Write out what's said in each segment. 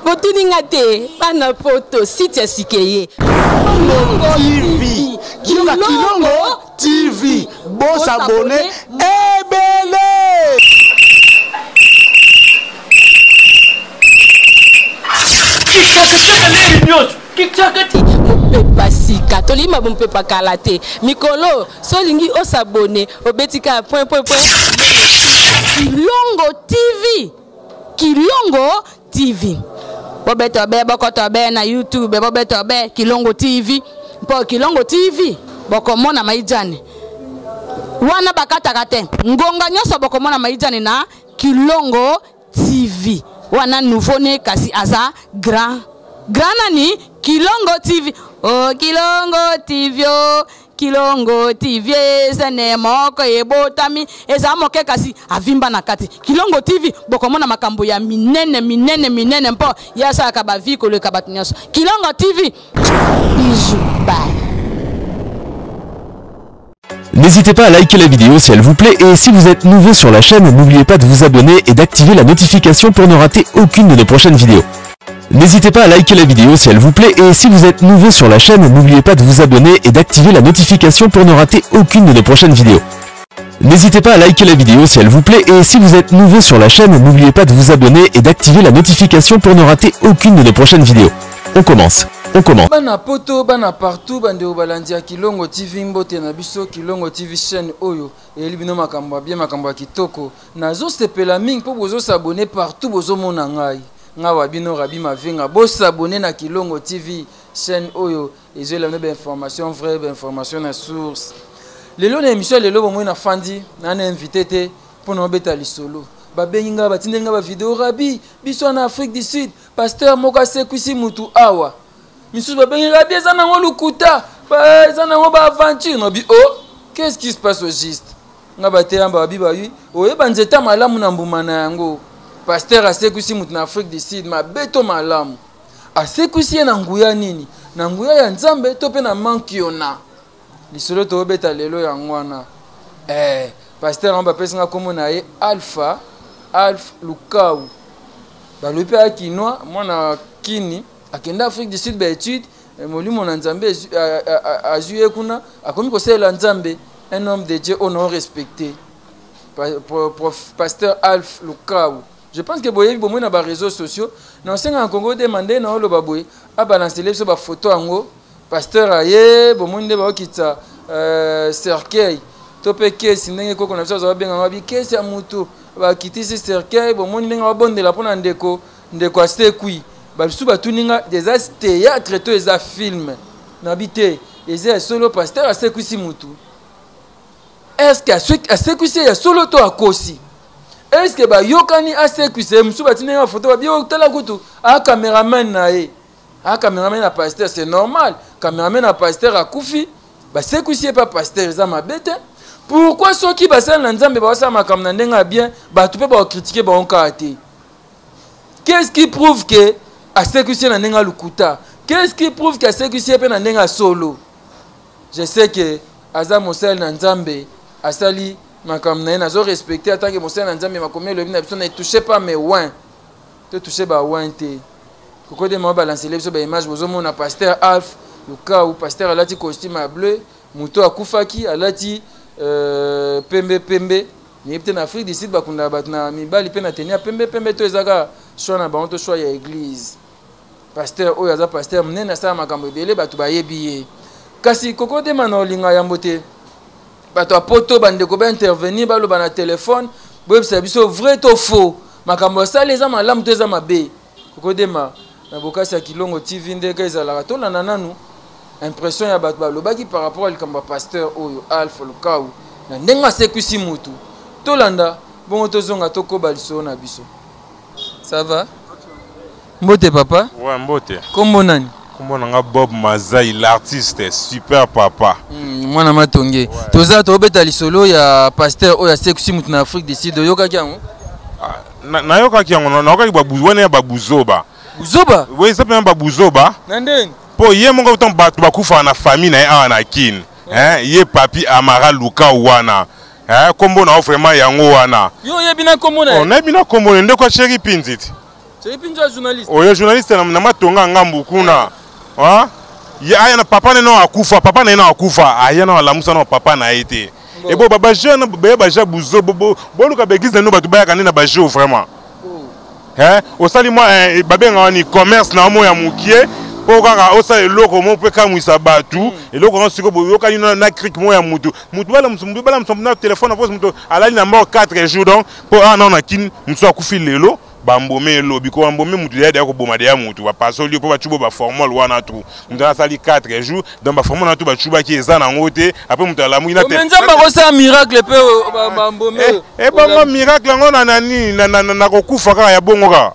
Botuni nga te bana poto site ya sika eye. TV. Kilongo TV. Bo s'abonner ebele. Mopepa sika tolingi mopepa kala te mikolo so olingi osabone obeti kaka point point point Kilongo TV Kilongo TV bobeta be bokota be na YouTube bobeta be Kilongo TV mpo Kilongo TV bokomona maijane wana bakataka te ngonga nyonso bokomona maijane na Kilongo TV wana nouveau ne kasi aza grand grand nani Kilongo TV oh Kilongo TV oh Kilongo TV ezene moko ebotami eza moke kasi avimba na kati Kilongo TV bokomona makambo ya minene minene minene mpo ye asalaka ba vie koleka bato nyonso Kilongo TV bisous bye. N'hésitez pas à liker la vidéo si elle vous plaît et si vous êtes nouveau sur la chaîne, n'oubliez pas de vous abonner et d'activer la notification pour ne rater aucune de nos prochaines vidéos. N'hésitez pas à liker la vidéo si elle vous plaît et si vous êtes nouveau sur la chaîne, n'oubliez pas de vous abonner et d'activer la notification pour ne rater aucune de nos prochaines vidéos. N'hésitez pas à liker la vidéo si elle vous plaît et si vous êtes nouveau sur la chaîne, n'oubliez pas de vous abonner et d'activer la notification pour ne rater aucune de nos prochaines vidéos. On commence. On commence. Bana poto bana partout bandeko balandi ya Kilongo TV mbote na biso Kilongo TV chaîne oyo eyeli bino makambo ya bien makambo ya kitoko nazosepela mingi mpo bozosabone partout bozomona ngai ngai wa bino Rabi Mavinga bosabone na Kilongo TV chaîne oyo ezoyela bino bainformation vraie bainformation na source lelo na émission ya lelo bomoi nafandi na na invité te mpo na obeta lisolo babengi ngai batindeli ngai bavideo Rabi biso na Afrique du Sud Pasteur moko asekwisi mutu awa. Misusu babengi rabi eza nango lukuta, eza nango ba aventure. Nobi oh, qu'est-ce qui se passe au juste? Nga bateya babi bayi, oyeba nzeta malamu na mbuma na yango. Pasteur asekwisi mutu na Afrique du Sud, mabe to malamu. Asekwisi ye na nguya nini? Na nguya ya Nzambe to pe na mankiona? Lisolo tobeta lelo yango wana. Eh, pasteur yango bapesi nga kombo na ye Alpha Alph Lukau. Balobi pe akinois mwana kini akenda Afrique du Sud ba études eh, molimo na Nzambe azwi ye kuna akomi kosalela Nzambe un homme de Dieu oyo nao respecté pasteur Alph Lukau. Je pense que boyebi bomoi na ba réseaux sociaux na osenga na Congo demande na oloba boye abalancele biso ba photo yango Pasteur aye bomoni nde baokitisa euh, cercueil to mpe kesi ndenge koko na biso azala benga ngo abi kesi ya mutu bakitisi cercueil bomoni ndenge babondela mpo na ndeko ndeko asekwi basusu batuni nga eza théâtre to eza film nabi te eza ya solo pasteur asekwisi mutu estce asekwisi ye ya solo to akosi estce bayokani asekwisa ye mosusu batindi nga foto babi tala kutu a cameraman na ye Ah cameraman na pasteur c'est normal. Cameraman na pasteur akufi. Basekwisi ye pa pasteur eza mabe te. Pourquoi soki basali na Nzambe basala makambo na ndenge ya bien, bato mpe bakocritiquer bango kaka te. Qu'est-ce qui prouve que asekwisi ye na ndenge ya lokuta? Qu'est-ce qui prouve que asekwisi ye mpe na ndenge ya solo? Je sais que aza mosali na Nzambe, asali makambo na ye nazo respecter atanke mosali na Nzambe makomi elobi na biso ne touchez pas mes oints. To toucher ba oints te. Koko de ma balancele biso ba image bozomona pasteur Alph Lukau, pasteur alati costume ya bleu, moto akufaki alati euh, pembe pembe. Nayebi te na Afrique du Sud bakundaka bato na mibali mpe na tenue ya pembe pembe to eza kaka choix na bango to choix ya église. Pasteur oyo aza pasteur monene asala makambo ebele bato bayebi ye. Kasi Koko Dema na olinga yambo te bato ya poto bandeko ba intervenir baloba na telefone boyebisa biso vrai to faux makambo asali eza malamu to eza mabe kokodema na bokasi ya kilongo tv ndenge ezalaka tolanda nanu impression ya bato balobaki par rapport ya likambo ya pasteur oyo alpha lukau na ndenge asekwisi mutu tolanda bongo tozonga tokoba lisolo na biso ça va Mbote papa. Ouais, mbote. Kombo nani? Kombo na nga Bob Mazai, l'artiste, super papa. Mm, mwana matonge. Ouais. Toza tobeta lisolo ya pasteur oyo asekusi mutu na Afrique du Sud, oyokaki yango? Ah, nayokaki yango, nayokaki ba wana ya ba buzoba. Buzoba? Oui, eza mpenza ba buzoba. Na ndenge? Po ye moko ntango bato bakufaka na famille na ye awa na Kin. Hein, ye papi Amara Lukau wana. Hein, kombo na yo vraiment yango wana. Yo oyebi na kombo na ye? Oh, nayebi na kombo na ye, ndeko ya Cheri Pinzi ti. Oyo journaliste na matonga ngambu kuna. Ah? Ye aya na papa na akufa, papa na ye na akufa, aya na alamusa na papa na ye te. Ebo ba ba jeune ba ba ja buzo bo boluka ba église na no bato bayaka nde na ba jeu vraiment. Hein? Osali mwa eh, babenga wani commerce na mo ya mukie mpo kaka osala eloko moko mpe ekamwisa bato hmm. eloko yango sikoyo boyokani na crique moko ya motu motu bala mosu na telefone na posi moto alali na mort 4 jours donc mpo awa nao na kini mosusu akufi lelo bambome elobi ko bambome mutu deya deya koboma deya mutu bapasoli yo mpo bacubo baformole wana tu mutu asali 4 jours donc baformole wana tu bacubaki eza nango te apres mutu alamuki na te nzambe akosala miracle mpe bambome eh, ebongo eh, miracle yango na nani na kokufa kaka ya bongo kaka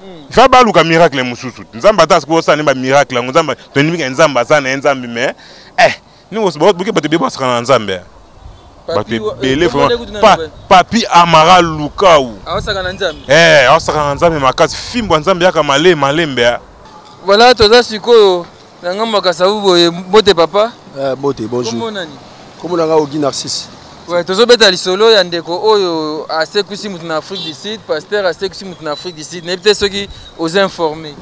hmm. fa baluka miracle mosusu nzambe ata sikoyo osala nde bamiracle yango nzambe tondimika nzambe aza na ye nzambe mais eh boke bato ebele basakana na nzambe bato ebele vraiment papi amara lukau aosaka nzambe eh aosaka na nzambe makasi fimbo ya nzambe yaka male malembe ah. Voilà toza sikoyo na ngambo ya kasavu boye mbote papa eh, mbote bonjour kombo nani kombo na nga Ogi Narcisse Ouais, tozobeta lisolo ya ndeko oyo asekwisi moto na Afrique du Sud, pasteur asekwisi moto na Afrique du Sud. Nayebi te soki oza informé.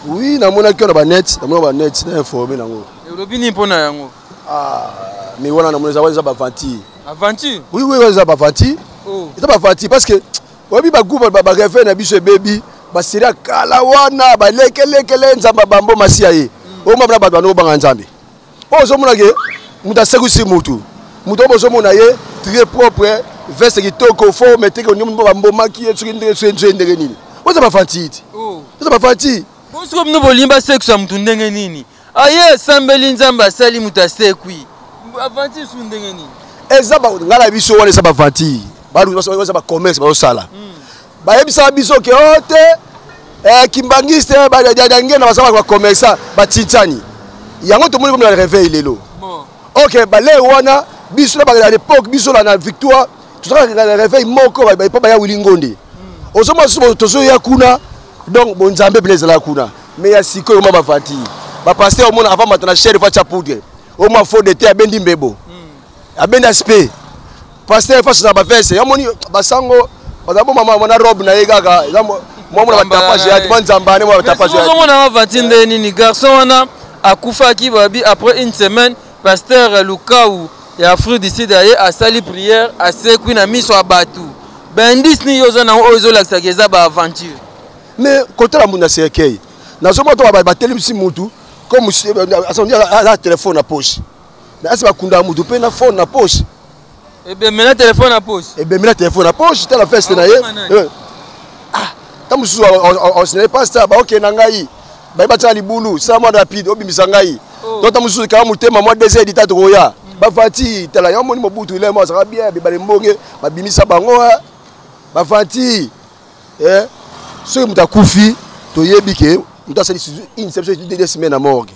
Oui, namonaki yo na banet, namona banet na informé nango. Olobi nini mpo na yango? Ah, mais wana namoni eza eza baventure. Aventure? Oui, oui, eza baventure. Oh. Eza baventure parce que oyebi bagroupe bareve na biso ebebi baseri ya kala wana balekelekele nzambe bambo masiya ye hmm. omona bato bando kobanga nzambe oyo ozomona ke moto asekwisi motu moto oyo bozomona ye très propre veste kitoko forme teke onio bambomaki ye soki ndenge soki ndenge nini oza baventure ti oh. oza baventure Bosiko bino bolingi basekisa motu ndenge nini? Aye asambeli Nzambe asali moto asekwi. Aventure su ndenge nini? Eza ngai na biso wana eza baventure baza bacommerce bazosala hmm. bayebisaka biso ke o oh, te eh, kimbangiste ngena baza bacommerçant batintsani yango tomoni komi na réveil lelo ok balei wana biso na na l'époque biso na victoire tozalaka na réveil moko epa baya wili ngonde hmm. ozomona susu tozoya kuna donc bonzambe mpena ezalaka kuna mais ya sikoyo ma bavanti bapaster omona avant mata na chere fa tya poudre omwa faux de te abendi mbebo hmm. abendi aspect paster face na bavese yamoni basango baza bo mama na robe na ye kaka eza mwa mona batapage ya mwa nzamba ne mwa batapage ya ozomona bavanti nde nini garçon wana akufaki babi après une semaine pasteur lukau ya afrique du sud aye asali prière asekwi na miso ya bato baindice nini yo oza nango oyo ezolakisaka eza baaventure mais kotala mutu na cercueil nazomona to batelemisi mutu comme aza telefone na poche mais asi bakundaka mutu mpe na phone na poche ebemela telefone na poche ebemela telefone na poche tala veste na ye eh. ah ta mosusu osinai pasta baokende na ngai baye batyaka libulu sala mwa rapide obimisa ngai oh. to ta mosusu kaka motema mwa deuxième dita tokoya hmm. bavanti tala yango moni mobutu ilemo azalaka bien bebale mbonge babimisa bango eh. bavanti eh. soki moto akufi toyebi ke moto asali une semaine deux semaine na morgue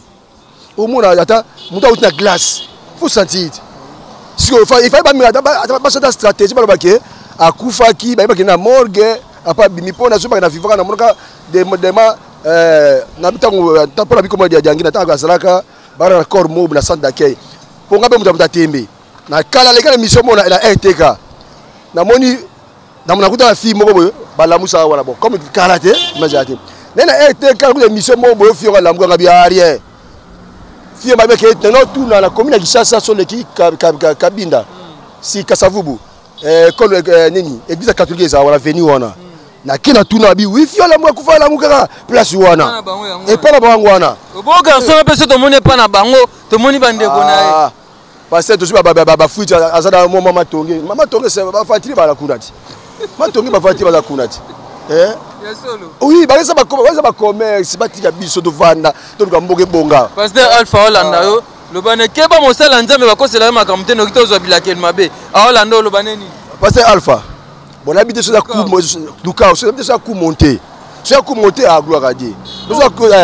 omona ata moto auti na glace faut sentir te sikoyo ifai bameka basala stratégie baloba ke akufaki bayebaki na morgue apa abimi mpo nazobaka na vivaka namonaka dema eh, na ntango eh, mpo na bikoma ya diangi na ntango azalaka bana na corps mob na centre d'accueil mpo nga mpe moto ya moto atembe na kala leka na émission moko na rtk namoni nakuta na fille moko boye balamusaka wana bon comme kala te mazala te naye na rtk nakuta émission moko boye fille alamuka nga bia rien fille babeke tena tuna na commune ya kinshasa soleki kabinda si kasavubu ekolo eh, eh, nini église ya catholique ezala wana veni wana nake na tuna bi wi fille alamuka kufa alamuka kaka place wana epa na bango wana bo garçon mpe so tomoni epa na bango tomoni bandeko na ye ah. Pasteur tozwi bafuiti aza na mwa matonge matonge bafatili bala kuna ti matonge bafatili baza kuna ti eh? oui baza bacommerce batika biso tovanda toluka mboka ebonga pasteur alpha olanda yo loba ne keba mosala nzambe bakosela yo makambo te noki tozwa bilakeli mabe aolanda oloba ne nini pasteur alpha bon nayebi te soki luka soki te soki coup monte soki coup monte ah gloire à Dieu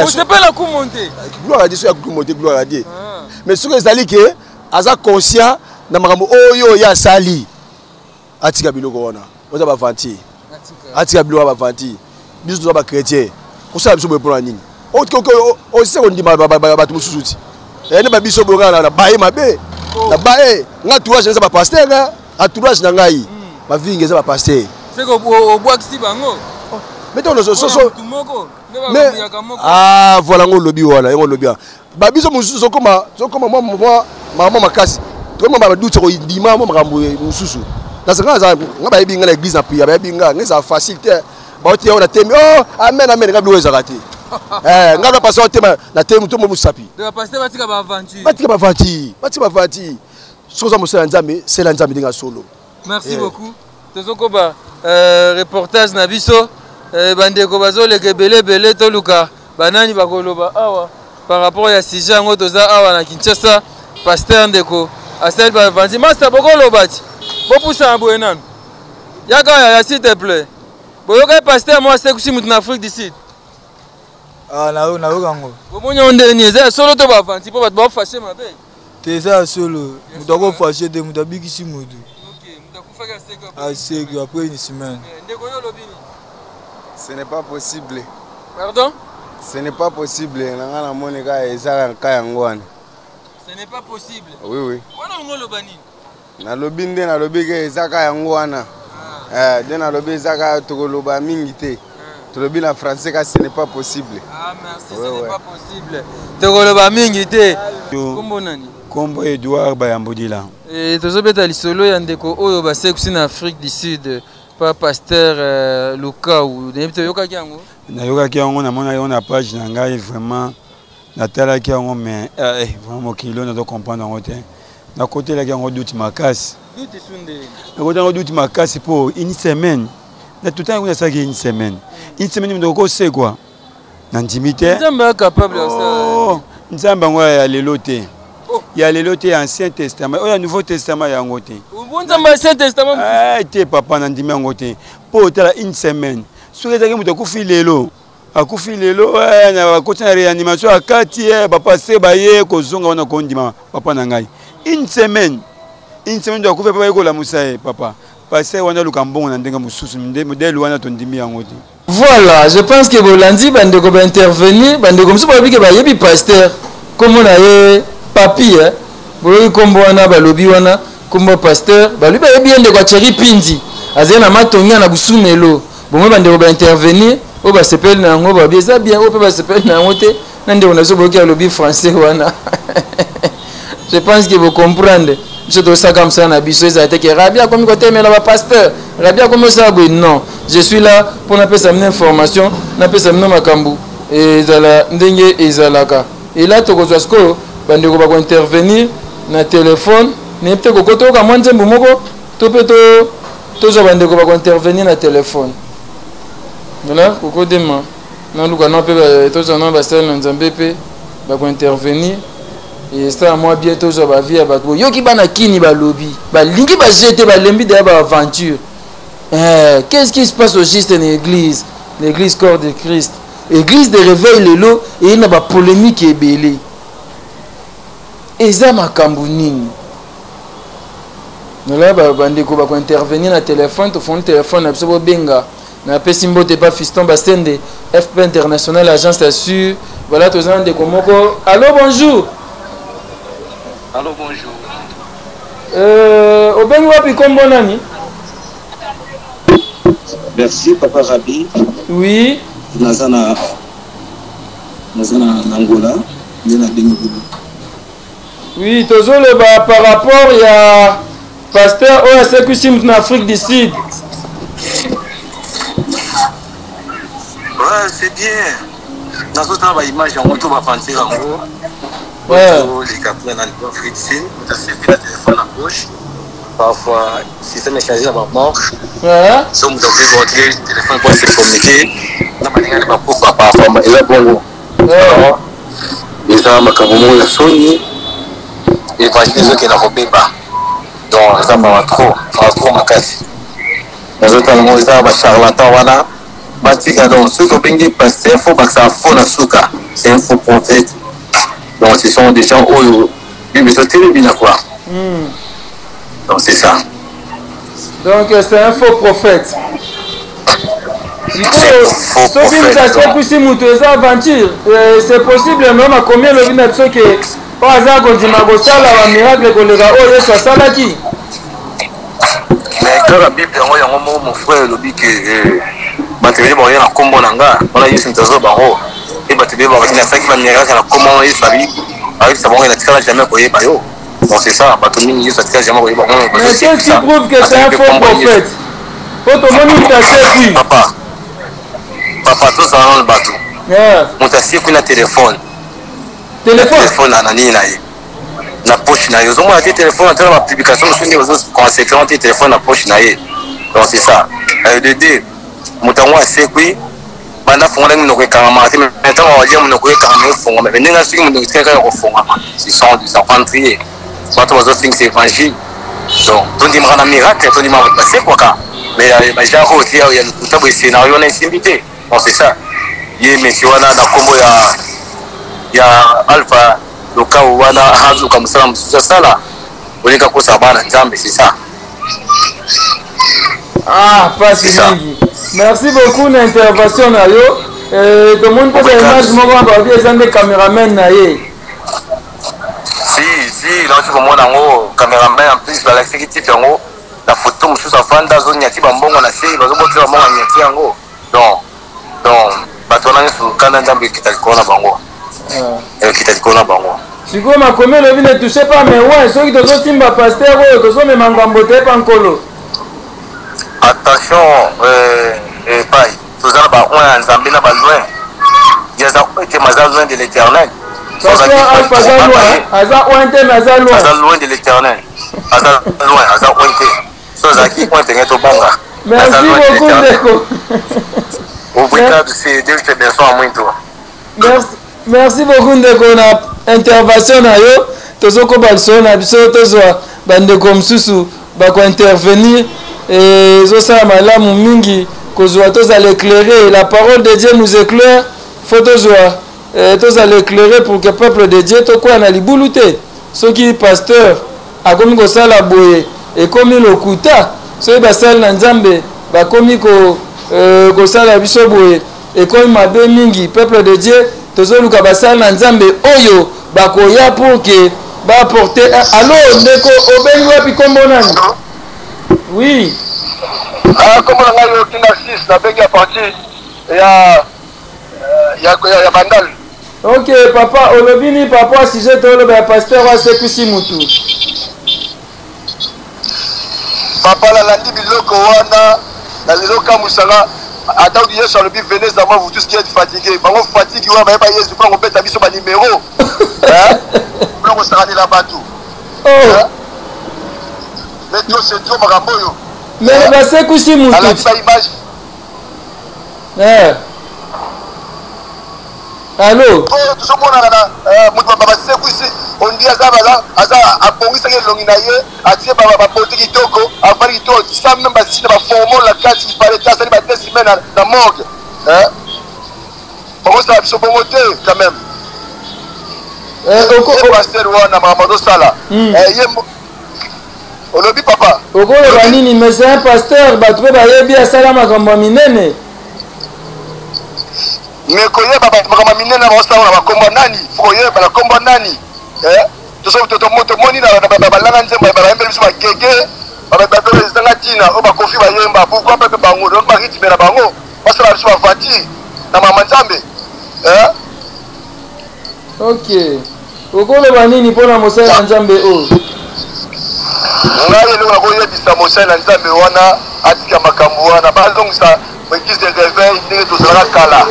osepela coup monte gloire à Dieu soki coup monte gloire à Dieu ah. mais soki ezali ke aza conscient na makambo oyo ye asali atika biloko wana oza baventure atika biloko ya baventure biso toza bachrétien kosala biso boye mpona nini osise kondima bato mosusu ti eh, nde babiso boye ngai na baye mabe oh. na baye ngai entourage eza bapaster entourage na ngai hmm. bavingi eza bapaster obwakisi bango oh, Mais ntango soso mais ah voilà ngo olobi wana yango olobi wana babiso mosusu tokoma tokoma mwa mwa makambo makasi tokoma baduti kondima mwa makambo mosusu nasa nga naza nga bayebi nga na église na prière bayebi nga nga ezala facile te bauti yango na temi oh amen amen nga biloko ezalaka te eh, nga na pasteur otema na temi to mosapi batika baaventure batika baaventure batika baaventure soki oza mosala ya nzambe sela nzambe ndenge ya solo merci eh. beaucoup tozokoba euh, reportage na biso euh, bandeko bazoleka ebele ebele toluka banani bakoloba awa par rapport ya sujet yango toza awa na kinshasa pasteur ndeko asali bavandi masta bokoloba ti bopusana boye nanu yaka yaya s'il te plaît boyokaki pasteur moko asekusi moto na afrique du sud ah, nayoka yango bomoni yango ndenge nini eza ya solo to baaventure mpo bato baofashe mabe te eza ya solo moto akofashe te moto abikisi moto aseki après une semaine eh, ce n'est pas possible pardon ce n'est pas possible na ngai namoni kaka eza ka yango wana ce n'est pas possible oui oui wana ongo oloba nini nalobi nde nalobi ke eza ka yango wana ah. eh, nde nalobi eza ka tokoloba mingi te ah. tolobi na français ka ce n'est pas possible ah, merci, ouais, ce n'est pas possible tokoloba mingi te kombo nani kombo edouard bayambodila eh, tozobeta lisolo ya ndeko oyo basekusi na afrique du sud pa pasteur euh, lukau nayebi te oyokaki yango nayokaki yango namonaki yango na page na ngai vraiment natalaki yango mais eh, eh, vraiment mokili oyo nazo comprendre yango te nakotelaki yango doute makasi nakoteli yango doute makasi mpo une semaine na tuta yango nasalaki une semaine une semaine moto okosekwa nandimi te oh, nzambe yango ya lelo te oh. ya lelo te ya ancien testament oyo ya nouveau testament yango te eh, te papa nandimi yango te mpo otala une semaine soki ezalaki moto akufi lelo akufi lelo eh, bakoti na réanimation akati eh, bapaster baye kozonga wana kondima papa na ngai une semaine une semaine akufi mpe baye kolamusa ye papa paster wana aluka mbongo na ndenge mosusu modele wana tondimi yango te voilà je pense que bolandi bandeko baintervenir bandeko mosusu balobi ke bayebi paster nkombo na ye papi eh? boyoki nkombo wana balobi wana nkombo ya paster balobi bayebi ye ndeko ya cheri pindi azali na matongia na busumelo bomoi bandeko baintervenir oyo basepeli na yango balobi eza bien oyo mpe basepeli na yango te na ndeko na biso boyoki alobi français wana je pense que bocomprendre biso tosaka mosala na biso ezala te ke rabi akomi kotemela bapasteur rabi akomi osala boye non je suis là mpo napesa bino information napesa bino makambo ezala ndenge ezalaka ela tokozwa sikoyo bandeko bakointervenir na telefone nayebi te kokotoyoka mwa nzembo moko to mpe tozwa bandeko bakointervenir na telefone voilà kokodema naluka na mpe tozwa na basali na nzambe mpe bakointervenir esala mwa bien tozwa bavie ya bato boyoki bana kini balobi balingi baje te balembi deya baaventure eh, qu'est ce qui se passe au juste na église na église corps de christ église de réveil lelo eye na bapolémike ebele eza makambo nini nalaya bandeko bakointervenir na telefone tofongoli telefone na biso bobenga napesi mbote pa fiston basende fp international agence ya sur voilà toza na ndeko moko allo bonjour allo bonjour euh, obengi wapi nkombo nani merci papa rabi oui naza na naza na angola nde nabengi bino Oui, tozoloba par rapport ya pasteur oyo asekwisi moto na Afrique du Sud. Ouais, c'est bien. nazotala baimage yango to baventure yango oleka kuna na Afrique du Sud moto asepi na telefone na poche parfois système échange na bamorge so moto akoki kotre telefone mpo ase communiquer na balingani bakufa parfois eza bongo eza makambo moko ya soni évangile ezokenda kobeba donc eza mawa trop mawa trop makasi nazotala ngo eza bacharlatan wana batika donc soki obengi pasteur fo bakisa fo na suka c'est un faux prophète donc ce sont des gens oyo bible ezotelemi na quoi hmm. donc c'est ça donc euh, c'est un faux prophète sikoyo soki moto asekwisi moto eza aventure euh, c'est possible me makomi elobi na biso ke oyo aza kondima kosala bamiracle koleka oyo yesu asalaki mais kaka bible yango yango moko mon frère elobi ke eh, Bato ebele bakoya na nkombo na nga, wana Yesu moto azo bango. Mpe bato ebele bakoti nasalaki ba miracle na nkombo wana Yesu abi ayebisa bango natikala jamais koyeba yo. Donc c'est ça, bato mingi Yesu atikala jamais koyeba bango. Mais qu'est-ce qui prouve que c'est un faux prophète? Po tomoni moto asekwi. Papa, papa tozala nano bato. Moto asekwi na telefone. Telefone na nini na ye? Na poche na ye. Ozomona te telefone ata na ba publication mosusu nde bazo conséquent te telefone na poche na ye. Donc c'est ça. De deux, moto yango asekwi banda afongolaki monoko ekangamaka te, mais ntango alia monoko ekangama efongama, mais ndenge soki monoko etikali kaka kofongama, ce sont des aventuriers, bato bazofingisa évangile. Donc tondimaka na miracle, tondimaka bato basekwaka, mais bagenre oyo te ya lokuta boye, scénario wana esimbi te. Donc c'est ça, ye monsieur wana na nkombo ya ya Alpha Lokau wana aluka mosala mosusu asala, olinga kosala bana Nzambe, c'est ça. Ah, pasi mingi. Merci beaucoup na intervention na yo. Euh, tomoni mpe ba image moko babi eza nde cameraman na ye. Si, si, nauti komona yango cameraman en plus balakisaki titre yango na photo mosusu afanda azonyati bambongo na se bazobotela bambongo anyati yango. Donc, donc bato wana nyonso kanda Nzambe ekita likolo na bango. Ah. Ekita likolo na bango. Sikoyo makomi elobi ne touche pas mais ouais soki tozosimba pasteur oyo tozomema ngambo te epa nkolo. Attention euh, epai toza na ba oint ya Nzambe na ba loin. Ye aza ete maza loin de l'éternel. Pasteur Alpha aza loin, aza oint te mais aza loin. Aza loin de l'éternel. Aza loin, aza oint te. So azalaki oint te ngai tobanga. Merci beaucoup ndeko. Obrigado, c'est Deus te abençoe muito. Merci, merci beaucoup ndeko na intervention na yo. Tozokoba lisolo na biso tozwa bandeko mosusu bakointervenir ezosala malamu mingi kozwa tozala éclairé. La parole de Dieu nous éclaire, faut tozwa eh, tozala éclairé pour que peuple de Dieu tokwea na libulu te. Soki pasteur akomi kosala boye ekomi lokuta, soki basali na Nzambe bakomi ko, eh, kosala biso boye ekomi mabe mingi. Peuple de Dieu, tozoluka basali na Nzambe oyo bakoya pour que ba apporter. Allo ndeko, obengi wapi, kombo nani? Oui. Ah, kombo na ngai Otinda 6, nabengi à partir ya ya ya Bandal. Ok papa, olobi nini par rapport à sujet toloba ya pasteur asekwisi mutu? Papa, nalandi biloko wana na lelo kamwisanga ata Yesu alobi venez à moi vous tous qui êtes fatigués, bango fatigue wana bayeba Yesu mpo akobeta biso ba numero mpona kosakanela bato. Mais trop c'est trop makambo oyo. Mais basekwisi mutu. Alandi ba image. Eh. Allo. Oyo tozomonana na eh, moto basekwisi ondi aza baza aza abongisaki elongi na ye atie babote kitoko avandi kitoko sans meme basina baformole na kati il te asali batest me na morgue eh? bakosala biso bongo te quand même eh, pasteur wana makambo azosala hmm. ye olobi papa okoloba nini? Mais c'est un pasteur, bato mpe bayebi asala makambo ya minene. Mais koyeba makambo ya minene baosala na bakombo nani, fo koyeba na kombo nani. Tomoni balanga nzembo bayembeli biso bagege ezanga ntina oyo bakofi bayemba, pourquoi mpe bango donc barythme na bango basala biso baventure na mama Nzambe. Ok, okoloba nini mpo na mosali na Nzambe oyo? Ngai eloko nakoyebisa mosali na Nzambe wana, atika makambo wana, bazongisa église de réveil ndenge tozalaka kala.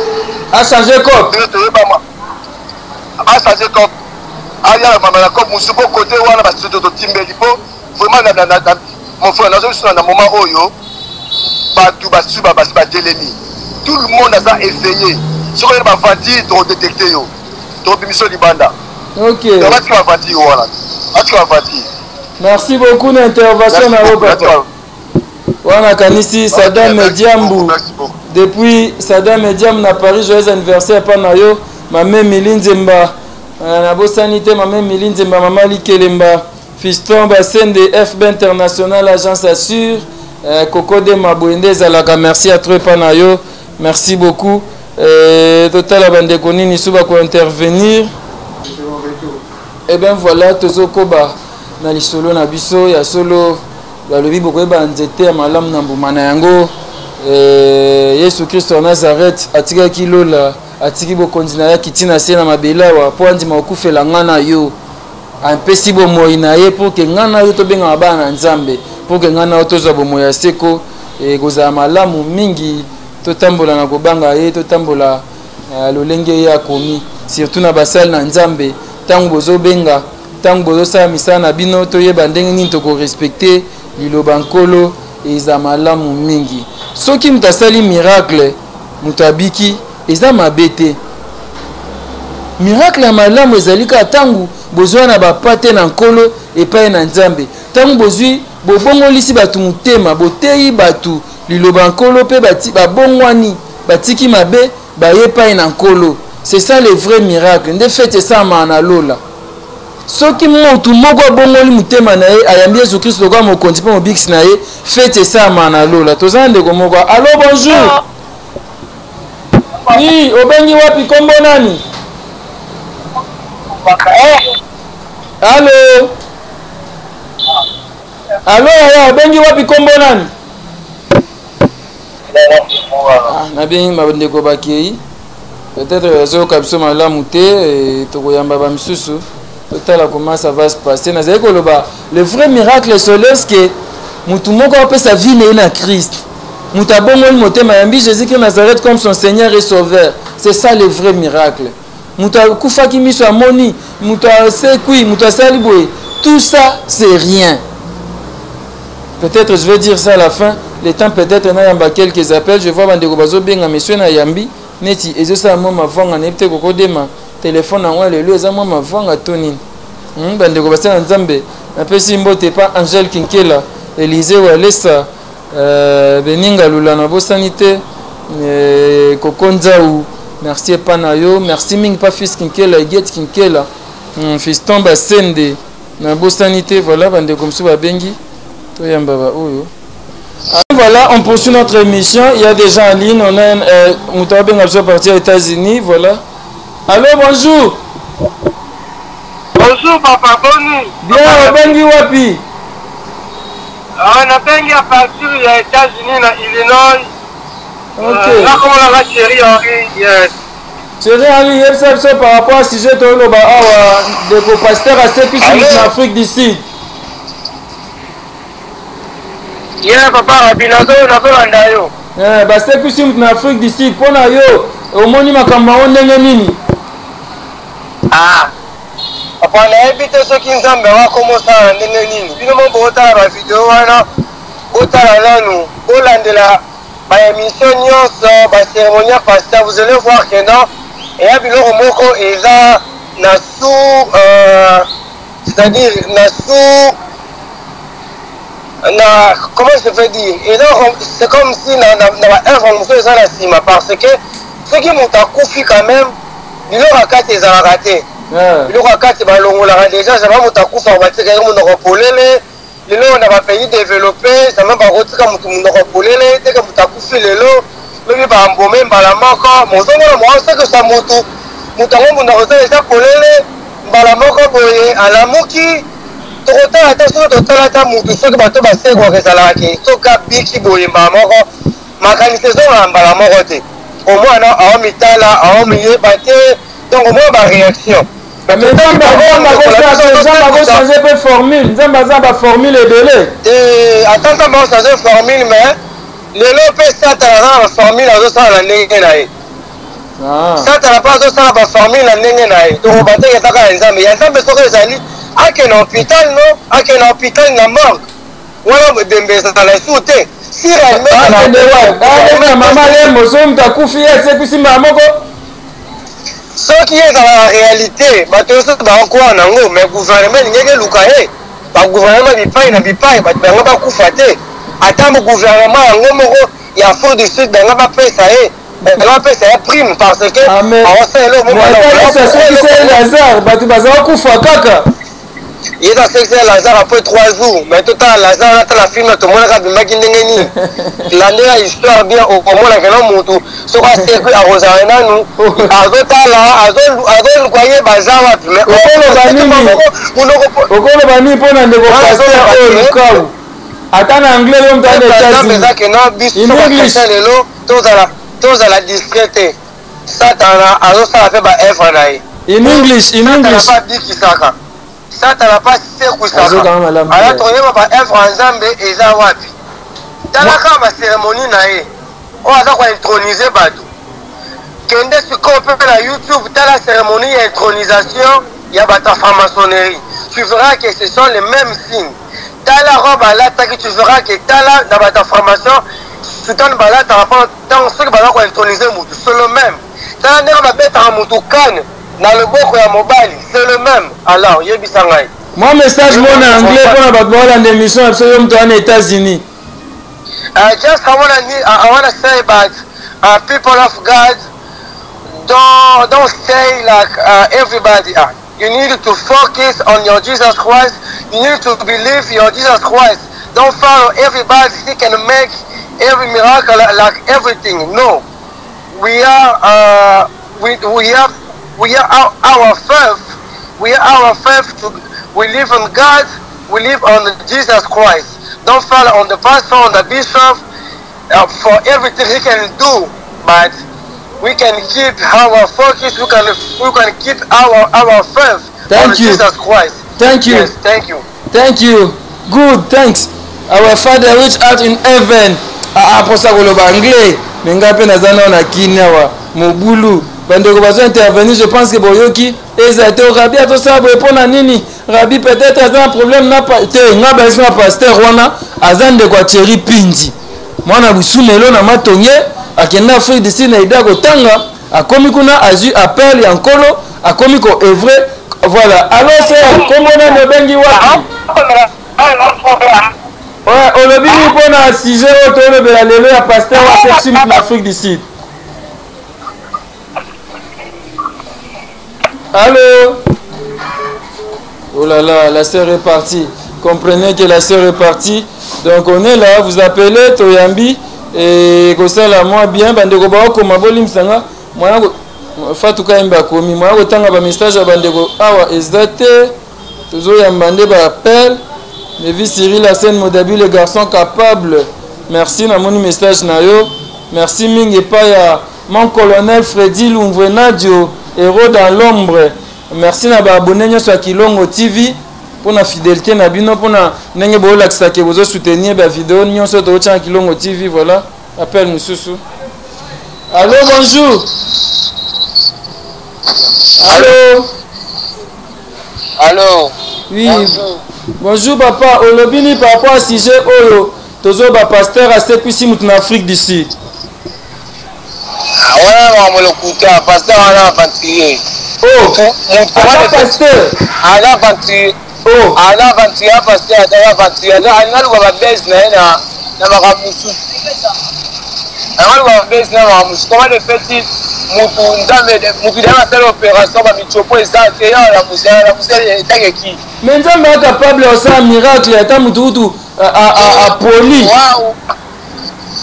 Achange cop ndenge toyebama, achange cop, aya mama na cop mosusu mpo kote wana basusu totimbeli mpo vraiment mon frère nazo biso na moment oyo bato basusu basi batelemi, tout le monde aza éveillé. Soki oyeli baventure, tokodetecte yo, tobimiso libanda. Ok, batika baventure wana, batika baventure. Merci beaucoup na intervention na yo papa. Wana kanisi Sadam Diambu depuis Sadam Diambu na Paris, joyeux anniversaire pa na yo mame Mili Nzemba. Nabosani te mame Mili Nzemba, mama Likelemba, Fiston Basende, FB International Agence Assure, Coco de Mabwende ezalaka. Merci à toi pa na yo, merci beaucoup. Totala bandeko nini su bako intervenir. Eh bien voilà, tozokoba na lisolo na biso ya solo. Balobi bokoyeba nzete ya malamu na mbuma na yango. Eh, Yesu Kristo ya Nazareth atikaki lola, atiki bokonzi na ye, akiti na se na mabele awa mpo andima kokufela nga na yo. Apesi bomoi na ye mpo ke nga na yo tobengama bana na Nzambe, mpo ke nga na yo tozwa bomoi ya seko. Ekozala malamu mingi totambola na kobanga ye, totambola eh, lolenge ye akomi, surtout na basali na Nzambe. Ntango bozobenga, ntango bozosala misala na bino, toyeba ndenge nini tokorespecte liloba Nkolo. Eza malamu mingi soki moto asali miracle, moto abiki, eza mabe te. Miracle ya malamu ezali kaka ntango bozwa na bapate na Nkolo epai na Nzambe, ntango bozwi bobongolisi bato motema, boteyi bato liloba Nkolo mpe babongwani, batiki mabe, baye epai na Nkolo. C'est ça le vrai miracle, nde fete esalamaka na lola. Soki moto moko abongoli motema na ye, ayambi Yesu Kristo lokola mokonzi mpe mobikisi na ye, feti esalama na lola. Toza na ndeko moko. Allo, bonjour. Oui, obengi wapi, kombo nani? Allo. Allo, yaya, obengi wapi, kombo nani? Ah, nabengi bandeko bakei peut-être bazoyoka biso malamu te, eh, tokoyamba bamisusu totala comment ça va se passer. Nazali koloba le vrai miracle c'est lorsque motu moko apesa vie na ye na Christ, moto abongoli motema, ayambi Jésus-Christ Nazareth comme son Seigneur et Sauveur. C'est ça le vrai miracle. Moto akufaki miso amoni, moto asekwi, moto asali boye, tout ça c'est rien. Peut-être je vais dire ça à la fin, le temps peut-être nayamba quelques appels. Je vois bandeko bazobenga, monsieur na yambi neti ezosala mwa mavanga, nayebi te kokodema telefone yango ya lelo eza mwa mavanga to nini. Bandeko basala Nzambe, napesi mbote pa Angèle Kinkela, Elise Walesa, Beninga Lula, nabosani te Koko Nzau, merci epa na yo, merci mingi pa fils Kinkela, Eget Kinkela, fiston Basende, nabosani te. Voilà bandeko mosusu babengi, toyamba ba oyo. Ah, voilà, on poursuit notre émission. Il y a des gens en ligne. On a un moto abenga biso à partir des États-Unis. Voilà. Allô, bonjour. Bonjour, papa, boni. Bien, obengi wapi? Ah, nabengi à partir ya États-Unis na Illinois. Ok. Nakomonaka chéri Henri, yes. Chéri Henri, yebisa biso par rapport à sujet toloba awa, ndeko pasteur asekisi moto na Afrique du Sud. Yeah, papa Rabi, nazolanda yo. Eh, basekisi moto na Afrique du Sud, mpo na yo omoni makambo yango ndenge nini? Ah, papa, nayebi te soki Nzambe yango akomosala na ndenge nini. Bino mo botala ba video wana, botala nanu, bolandela ba émission nyonso, ba cérémonie ya pasteur, vous allez voir que non, eya biloko moko eza na sous, c'est-à-dire na sous, na, comment je peux dire, eza c'est comme si na, na, na ba œuvre mosusu eza na nsima, parce que soki moto akufi quand même, biloko ya kati ezalaka te. Biloko ya kati balongolaka déjà, jamais moto akufaka batika ye monoko polele. Lelo na ba pays développé, jamais bakotika moto monoko polele, teke moto akufi lelo, lobi bambome mbala moko, mozomona mwa sekesa motu, moto yango monoko eza eza polele, mbala moko boye alamuki. Tokotala ata soki totala ata motu, soki bato basekwaka ezalaka ke soki abiki boye mbala moko, makanisi ezongaka mbala moko te. Omwana aomitala, aomiyeba te, donc omona ba réaction. Mais Nzambe akochange mpe formule, Nzambe aza ba formule ebele. Te, ata Nzambe akochange formule, mais lelo mpe Satana aza na ba formule azosala na ndenge na ye. Satana mpe azosala ba formule na ndenge na ye. Tokoloba te eza kaka ya Nzambe. Ya Nzambe soki ezali, akende na hôpital, no, akende na hôpital na morgue. Wana ebembe ezala esu te. Si réellement Akende wapi? Akende na mama Lembo, soki moto akufi ye asekwisi mbala moko. Soki ezala na réalité, bato nyonso bakokwaa nango, mais gouvernement elingaki eluka ye. Ba gouvernement bipai na bipai, bato bango bakufa te. Ata gouvernement yango moko ya Afrique du Sud bango bapesa ye, bango bapesa ye prime parce que aosala eloko moko Mais ata Yesu asekisa ye Lazare, bato bazala kufa kaka. Yesu asekisa ye Lazare après 3 jours, mais totala Lazare wana, tala film tomonaka abimaki ndenge nini. Landela histoire bien, okomonaka na motu soki asekwi akozala nanu azotala, azoluka ye baza wapi. Mais okoloba nini? Okoloba nini mpo na ndeko pasteur oyo Lukau? Ata na anglais yo moto ana États-Unis. Eza que non biso ba chrétien lelo tozala tozala distrait te. Satana azosala mpe ba œuvre na ye. In English, in English. Satana abikisaka. Satana mpe asekwisaka. Ala toyeba ba œuvre ya Nzambe eza wapi. Tala kaka ba cérémonie na ye. Oyo aza ko introniser bato. Kende sikoyo mpe na YouTube tala cérémonie ya intronisation ya bato ya franc-maçonnerie. Tu verras que ce sont les mêmes signes. Tala robe alataki, tu verras que tala na bato ya franc-maçon soutane balataka mpo ntango soki baza ko introniser motu, c'est le même. Tala ndenge babetaka motu kane na loboko ya mobali, c'est le même. Alors yebisa ngai. Mwa message moko na anglais mpo na bato baolanda émission na biso yo moto wana États-Unis. Just I wanna say about people of God, don't stay like everybody are. You need to focus on your Jesus Christ. You need to believe your Jesus Christ. Don't follow everybody. He can make every miracle like everything. No, we are we, we have we are our faith. We are our faith to we live on God. We live on Jesus Christ. Don't follow on the pastor, on the bishop, for everything he can do, but we can keep our focus. We can keep our faith Thank on you. Jesus Christ. Thank you. Yes, thank you. Thank you. Good, thanks. Our Father which art in heaven. Ah, ah, posa koloba anglais. Mais ngai pe naza nao na Kini awa. Mobulu. Bandeko bazo intervenir, je pense que boyoki eza te Rabbi atosala boye mpo na nini? Rabbi peut-être aza na problème na te nga bayesi na pasteur wana aza ndeko ya Thierry Pindi. Mwana Busumelo na Matonge akenda Afrique du Sud na idée ya kotanga, akomi kuna azwi appel ya nkolo, akomi ko œuvrer. Voilà. Alors c'est kombo nani obengi wapi? Ouais, olobi nini mpo na sujet oyo tolobela lelo ya pasteur wa Sexy na Afrique du Sud? Allô? Oh là là, la sœur est partie. Comprenez que la sœur est partie. Donc on est là, vous appelez Toyambi et kosala moi bien bandeko bakoma bolimbisanga mwana Fatou Kayembe akomi mwana kotanga ba message ya bandeko awa eza te tozoyamba nde ba appel. Levi Cyril Arsène Modabi le garçon capable. Merci namoni message na yo. Merci mingi epai ya mon colonel Freddy Lumvuenadio, héros dans l'ombre. Merci na ba abonné nyonso ya Kilongo TV pour na fidélité na bino pour na ndenge bolakisa ke bozo soutenir ba vidéo nyonso totia na Kilongo TV. Voilà, appel mususu. Allô, bonjour. Allô. Allô. Oui. Bonjour. Bonjour papa, olobi ni par rapport à sujet oyo tozo ba pasteur asekwisi mutu na Afrique du Sud. Wana makambo lokuta, pasteur wana aventurier. Oh, aza pasteur. Aza aventurier. Oh. Aza aventurier, pasteur aza aventurier. Aza aluka ba buzz na ye na na makambo mosusu. Aza aluka ba buzz na makambo mosusu. Comment le fait-il mutu nzambe mutu deya asala opération ba mitsopo eza te ya la musala la musala etake ki. Mais nzambe a capable osala miracle ata mutu kutu apoli. Wow.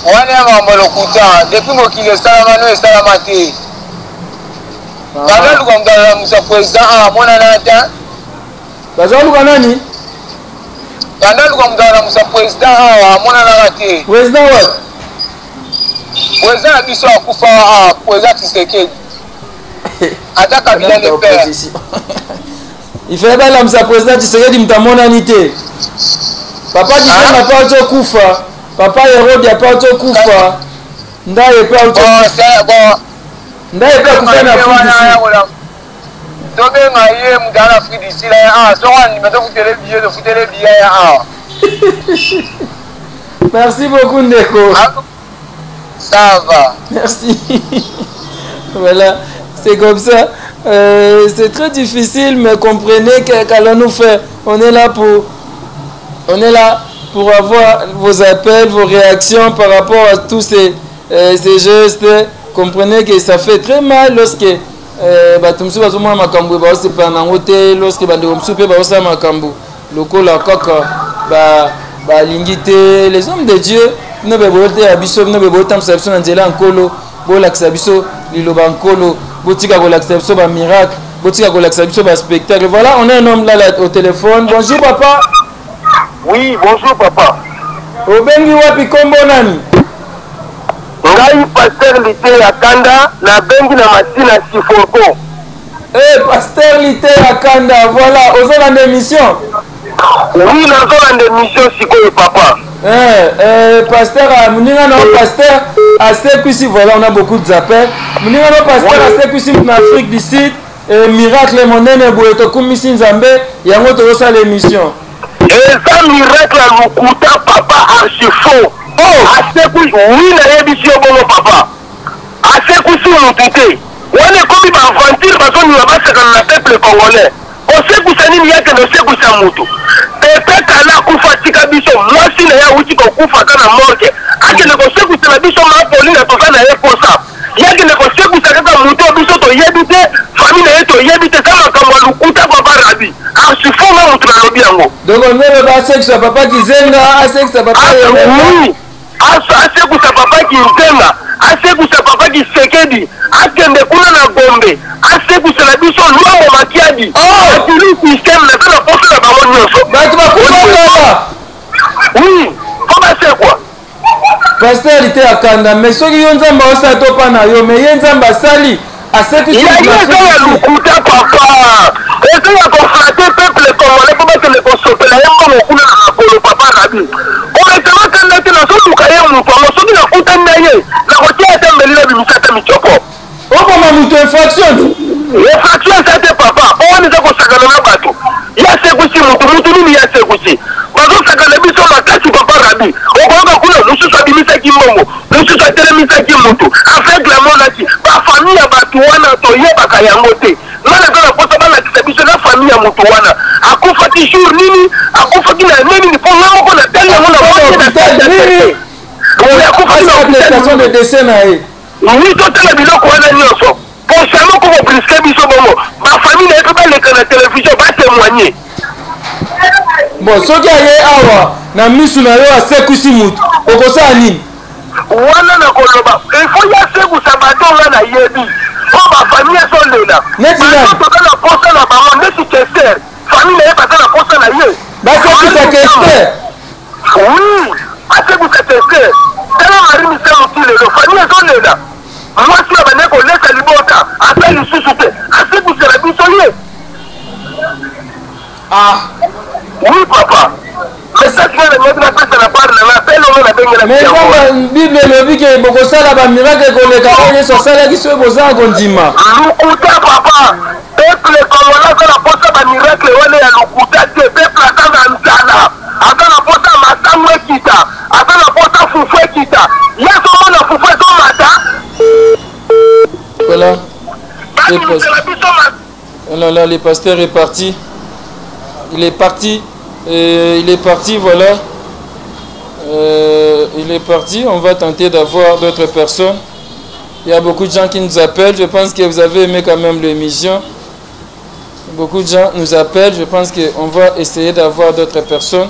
Wana ya makambo ya lokuta depuis mokili esalama no esalama te. Baza luka moto alamusa president awa amonana te. Baza luka nani? Baza luka moto alamusa president awa amonanaka te. President wapi? President na biso akufa awa president Tshisekedi. Ata Kabila le père. Il fallait balamisa président Tshisekedi moto amonani te. Papa Tshisekedi apa ozokufa. Papa Herode apa ozokufa. Ndaye pe ozokufa. Ndaye pe akufa na Afrique du Sud. Tobenga ye moto ana Afrique du Sud ya awa soko andima tofutele billet tofutele billet ya awa. Merci beaucoup ndeko. Ça va. Merci. Voilà, c'est comme ça. C'est très difficile, mais comprenez qu'allons-nous faire. On est là pour, on est là pour avoir vos appels, vos réactions par rapport à tous ces gestes. Comprenez que ça fait très mal lorsque bato mosusu bazomona makambo baosepela nango te, lorsque bandeko mosusu mpe baosala makambo lokola kaka balingi te. Les hommes de Dieu, bino be boyoteya biso, bino be boyotambwisa biso na nzela ya Nkolo, bolakisa biso liloba Nkolo, botika kolakisa biso ba miracle, botika kolakisa biso ba spectacle. Voilà, on a un homme là, là au téléphone. Bonjour papa. Oui, bonjour papa. Obengi wapi kombo nani? Ngai pasteur Liteya Kanda nabengi na Masina Siforco. Eh pasteur Liteya Kanda, voilà, ozolanda émission? Oui, nazolanda émission sikoyo papa. Eh, eh, pasteur, ah, moninga na pasteur asekwisi, voilà, on a beaucoup de appels. Moninga na pasteur oui. asekwisi na Afrique du Sud, eh, miracle monene boye tokumisi Nzambe, yango tozosala émission. Eza miracle ya lokuta papa archi faux. Oh, asekwi oui nayebisi yo bongo papa. Asekwisi mutu te. Wana ekomi ba aventure bazolinga basakana na peuple congolais. Kosekwisa nini ye akende osekwisa mutu. Pepe Kala akufa atika biso mwasi na ye awuti kokufa aza na morgue akende kosekwisela biso ma Paulina toza na ye posa. Ye akende kosekwisa kaka moto oyo biso toyebi te, famille na ye toyebi te, eza makambo ya lokuta papa Rabi. Archifaux nga moto nalobi yango. Donc on asekisa papa Kizenga, asekisa papa Oui. Asekusa papa Kizenga, asekusa papa Kisekedi, akende kuna na Gombe, asekusela biso Luambo Makiadi. Oh! Atili système naza na posa na bango nyonso. Bato bakufa kala. Oui, po basekwa. Pasteur lite akanda mais soki yo nzambe osala to pa na yo mais ye nzambe asali asekisi ya ye eza ya lokuta papa eza ya koflate peuple congolais mpo bakende kosopela ye mbongo kuna na makolo papa rabi komesama kanda te nazoluka ye moto yango soki nakutani na ye nakotia ata mbeli nabimisa ata micopo Oboma moto infraction. Infraction eza te papa, po wana eza kosakana na bato. Ye asekusi moto, moto nini ye asekusi? Bazosakana biso makasi papa Rabi. Okoyoka kuna mosusu abimisaki mbongo, mosusu atelemisaki moto, aveugle amonaki. Ba famille ya bato wana toyebaka yango te. Nga naza na posa balakisa biso na famille ya moto wana akufaki jour nini, akufaki na annee nini, po nga moko natali yango na moni na nini. Akufaki na hôpital de décès na ye. Oui totala biloko wana nionso consciemment ko ko biso bongo ba famille na ye pe baleka na television ba temoigner. Bon soki aye awa na misu na yo asekwisi mutu okosala nini? Wana na koloba il faut ye asekusa bato nga na yebi po ba famille ezo lela neti nani toza na posa na bango neti Kester famille na ye baza na posa na ye basekisa Kester Oui, asekusa Kester. Tala Marie Misamu ti lelo famille ezolela. Mwasi oyo abandaki kolesa libota aza lisusu te, asekusela biso ye. Ah. Oui papa. Message nga nalingaki napesa na part na nga appel oyo nabengelaki Mais yango. kaka Bible elobi ke bokosala ba miracle koleka oyo Yesu asalaki soki boza na kondima. Lokuta papa. Peuple congolais aza na posa ba miracle wana ya lokuta te. Peuple aza na nzala. Aza na posa masangu ekita. Aza na posa fufu ekita. Ye azomona fufu ezomata. Voilà. Oh là là, le pasteur est parti. Il est parti. Il est parti, voilà. Il est parti. On va tenter d'avoir d'autres personnes. Il y a beaucoup de gens qui nous appellent. Je pense que vous avez aimé quand même l'émission. Beaucoup de gens nous appellent. Je pense qu'on va essayer d'avoir d'autres personnes.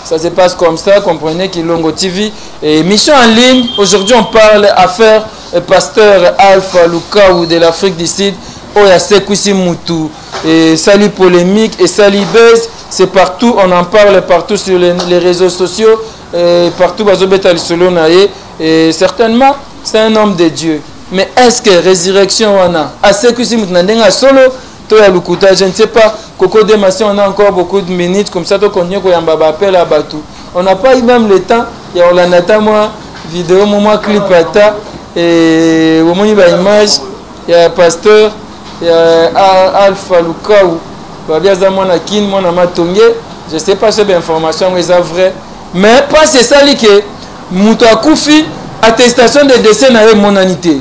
Ça se passe comme ça, comprenez, Kilongo TV. Et émission en ligne. Aujourd'hui, on parle affaire pasteur Alpha Lukau de l'Afrique du Sud. Oya Sekusi Mutu. Et sali polémique et sali buzz. C'est partout, on en parle partout sur les réseaux sociaux. Et partout, bazobeta lisolo na ye. Et certainement, c'est un homme de Dieu. Mais est-ce que résurrection wana asekusi mutu na ndenge ya solo to ya lokuta? Je ne sais pas. Coco Demasi, on a encore beaucoup de minutes comme ça to continuer koyamba ba appel à batu. On n'a pas eu même le temps ya kolanda ata mwa vidéo mwa clip ata et omoni ba image ya pasteur ya Alpha Lukau babi aza mwana Kin mwana Matonge. Je sais pas soki ba information yango eza vrai, mais pasi esali ke moto akufi attestation de décès na ye emonani te.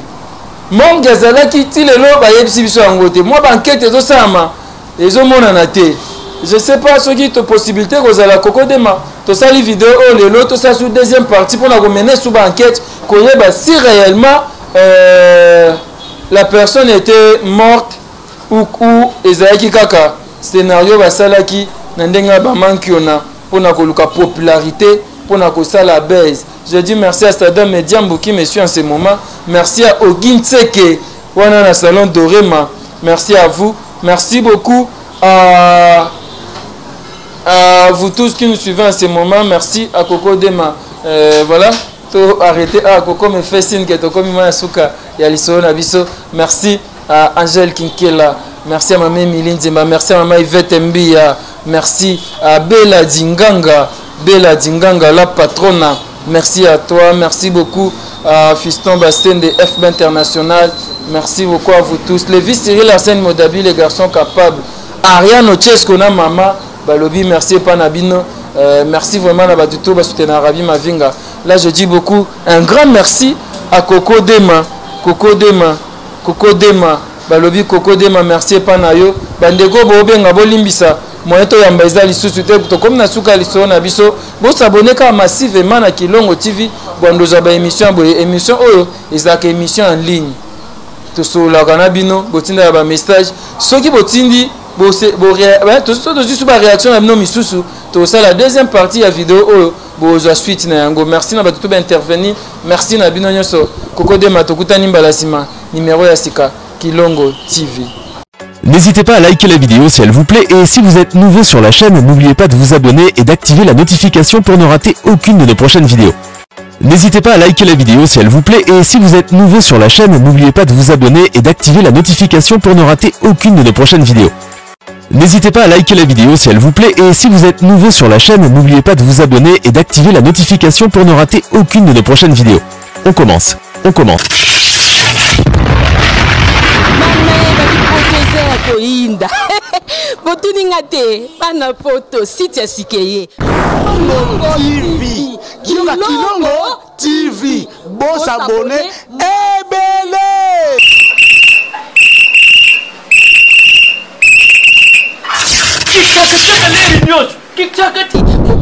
Morgue azalaki ti lelo bayebisi biso yango te. Mwa ba enquête ezosalama ezomonana te. Je sais pas soki to possibilité kozala Coco Dema tosali vidéo oyo lelo tosala sur deuxième partie mpona komene sous ba enquête koyeba si réellement la personne était morte ou ezalaki kaka scénario basalaki na ndenge ya ba mankiona mpona koluka popularité mpona kosala buzz. Je dis merci à Sadam Mediambo qui me suit en ce moment. Merci à Ogin Tseke wana na salon Dorema. Merci à vous. Merci beaucoup à vous tous qui nous suivez en ce moment. Merci à Coco Dema. Euh, voilà to arrêter ah koko me fait signe que tokomi mwa ya suka ya lisolo na biso. Merci à Angèle Kinkela, merci à maman Emilie Nzemba, merci à maman Yvette Mbia, merci à Bella Dinganga, Bella Dinganga la patrona. Merci à toi, merci beaucoup à Fiston Bastien de FB International. Merci beaucoup à vous tous. Lévi Cyril Arsène Modabi, les garçons capables. Ariane Ochesco na mama balobi merci epa na bino. Merci vraiment na bato to basoutenir Rabi Mavinga. Là je dis beaucoup un grand merci à Coco Dema, Coco Dema, Coco Dema. Balobi Coco Dema merci epa na yo. Bandeko bobenga bolimbisa moyen toyamba eza lisusu te, tokomi na suka ya lisolo na biso. Bosabone kaka massivement na Kilongo TV bwandozwa ba émission ya boye. Émission oyo ezalaka émission en ligne, tosololaka na bino, botindaka ba message. Soki botindi tozwi su ba réaction na bino misusu, tosala deuxième partie ya video oyo, bozwa suite na yango. Merci na bato to ba intervenir, merci na bino nyonso. Koko Dema, tokutani mbala nsima, numéro ya sika Kilongo TV. N'hésitez pas à liker la vidéo si elle vous plaît et si vous êtes nouveau sur la chaîne, n'oubliez pas de vous abonner et d'activer la notification pour ne rater aucune de nos prochaines vidéos. N'hésitez pas à liker la vidéo si elle vous plaît et si vous êtes nouveau sur la chaîne, n'oubliez pas de vous abonner et d'activer la notification pour ne rater aucune de nos prochaines vidéos. N'hésitez pas à liker la vidéo si elle vous plaît et si vous êtes nouveau sur la chaîne, n'oubliez pas de vous abonner et d'activer la notification pour ne rater aucune de nos prochaines vidéos. On commence, on commence. Koyinda botuni nga te bana poto site ya sikeye TV Kilongo TV bosabone ebele.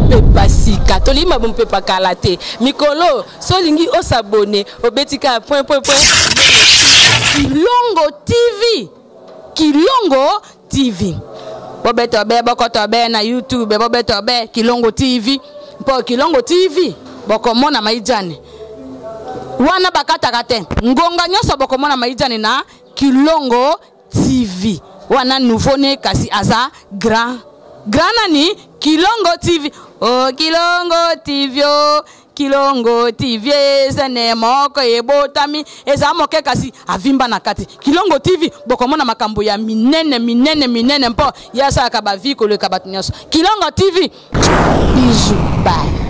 Mopepa sika tolima mopepa kala te mikolo so olingi osabone obeti kaka point point point. Kilongo TV, Kilongo TV, bobeta be bokota be na YouTube, bobeta be Kilongo TV mpo Kilongo TV bokomona maijane wana bakataka te ngonga nyonso, bokomona maijane na Kilongo TV wana. Nouveau ne kasi aza grand grand nani Kilongo TV. Oh, Kilongo TV, oh, Kilongo TV eza moko ebotami eza moke kasi avimba na kati. Kilongo TV bokomona makambo ya minene minene minene mpo ye asalaka bavi koleka bato nyonso. Kilongo TV, bisous, bye.